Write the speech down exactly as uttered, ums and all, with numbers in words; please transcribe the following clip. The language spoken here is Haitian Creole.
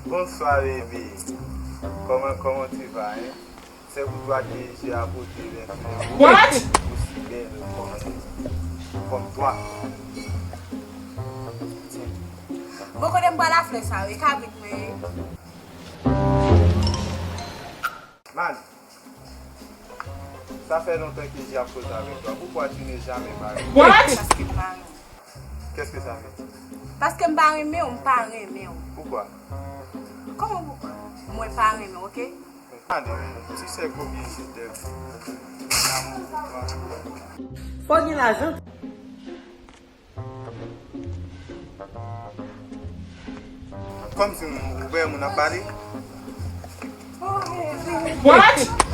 Bonsoir bébé. Comment, comment tu vas, hein? C'est pour toi que j'ai apporté les fleurs. What? Aussi belle comme, comme toi. Bon, kote m pral a flè sa yo, e kabrit mwen ye. Man, ça fait longtemps que j'ai à causer avec toi. Pourquoi tu n'es jamais marié? What? Paske m pa renmen. Qu'est-ce que ça veut dire? Paske m pa renmen w, m pa renmen w. Pourquoi? Kòman poukwa? Mwen pa renmen w, oke? Tande, tu sais combien je t'aime. Mon amour pour toi. Fò gen lajan. Kòmsi ou wè moun ap pale. What?